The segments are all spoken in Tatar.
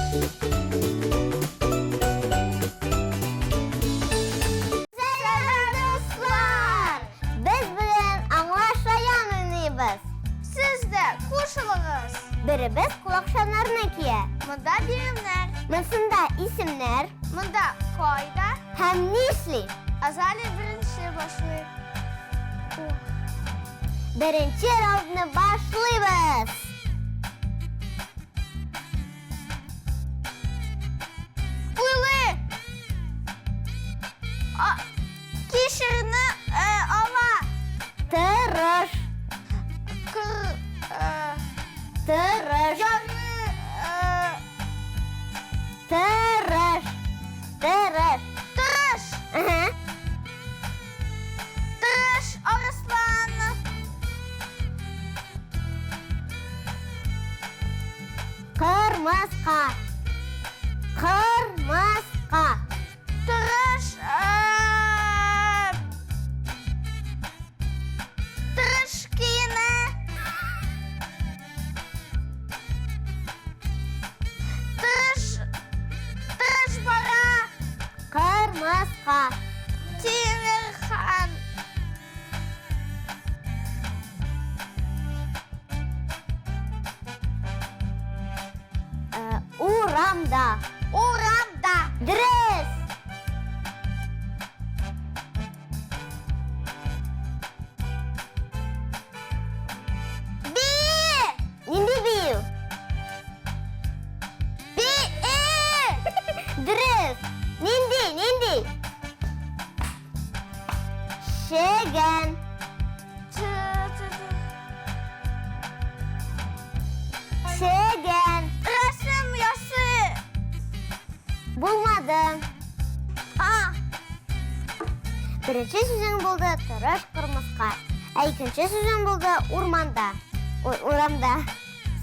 Сәлам, дуслар! Без бүген аңлашаян уйныйбыз. Сез дә кушылыгыз. Беребез колакчаннарны кия. Монда биремнәр. Монсында исемнәр. Монда кайда? Һәм нишли? Азалия беренче башлый. Беренче раундны башлыйбыз. Уйлы! Кишерне ала. Тырыш. Кыр. Тырыш. Яны. Тырыш. Тырыш. Тырыш. Ага. Тырыш арыслан. Кырмыска. Кырмыска. Тырыш. Тырыш киенә. Тырыш. Тырыш бара. Кырмыска. Тимерхан. Урамда. Урамда. Дөрес. Би. Нинди бию? Би. Дөрес. Нинди, нинди? Чегән. Чегән. Рәсем ясый. Булмады. А. Беренче сүзең булды тырыш кырмыска. Ә икенче сүзең булды урманда. Ой, урамда.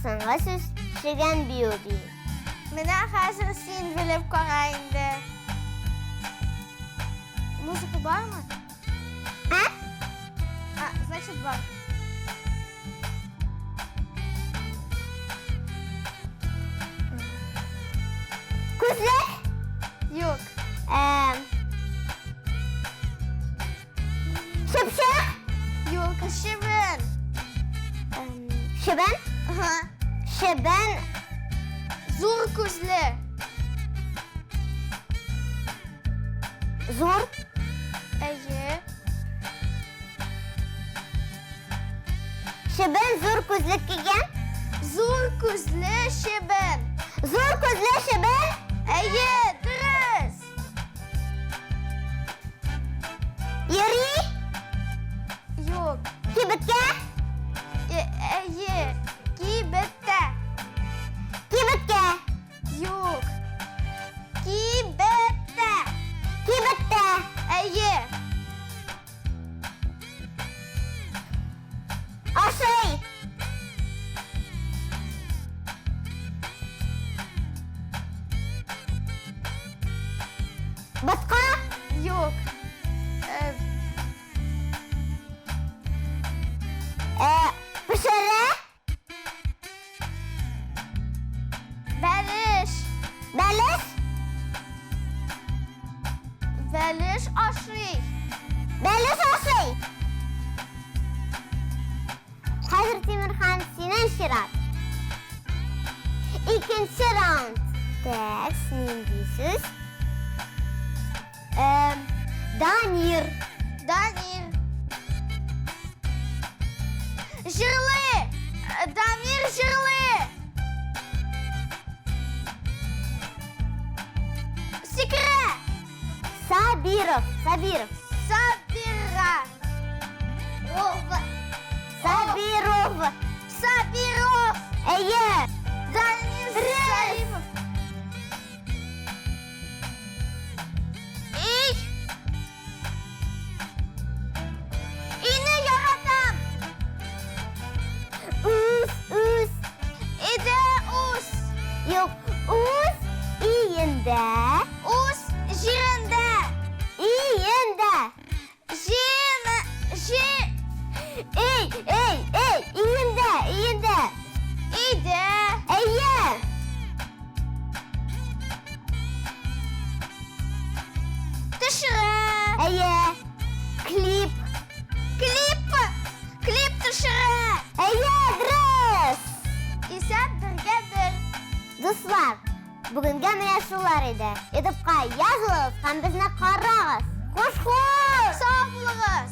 Соңгы сүз чегән бию бию. Менә хәзер син белеп кара инде. Музыка бармы? А? А, значит бар. Күзлек? Юк. Чыпчык? Юк, чебен. Чебен? Ага. Чебен. Зур күзле. Зур? Әйе. Чебен зур күзлек кигән? Зур күзле чебен. Зур күзле чебен? Әйе, дөрес. Йөри? Юк. Кибеткә? Әйе, кибеттә. Кибеткә. Юк. Кибеттә. Кибеттә. Әйе. Ашый. Ботка? Юк. Пешерә? Бәлеш. Бәлеш? Бәлеш ашый. Бәлеш ашый. Хәзер Тимерхан синең чират. Икенче раунд. Так, нинди сүз? Данир. Данир. Җырлый. Дамир җырлый. Сикерә. Сабиров. Сабиров. Сабира. Сабиров. Сабиров. Әйе. Данир Сабиров. Эй! Өйне яратам! Үз, үз. Өйдә үз. Юк, үз өендә. Үз җирендә. Өендә. Җир, җир. Эй, эй, эй, өендә, өендә. Өйдә. Әйе. Әйе, дөрес! Исәп бергә бер. Дуслар, бүгенгә менә шулар иде. Ютубка язылыгыз һәм безне карагыз. Хуш-хуш! Сау булыгыз!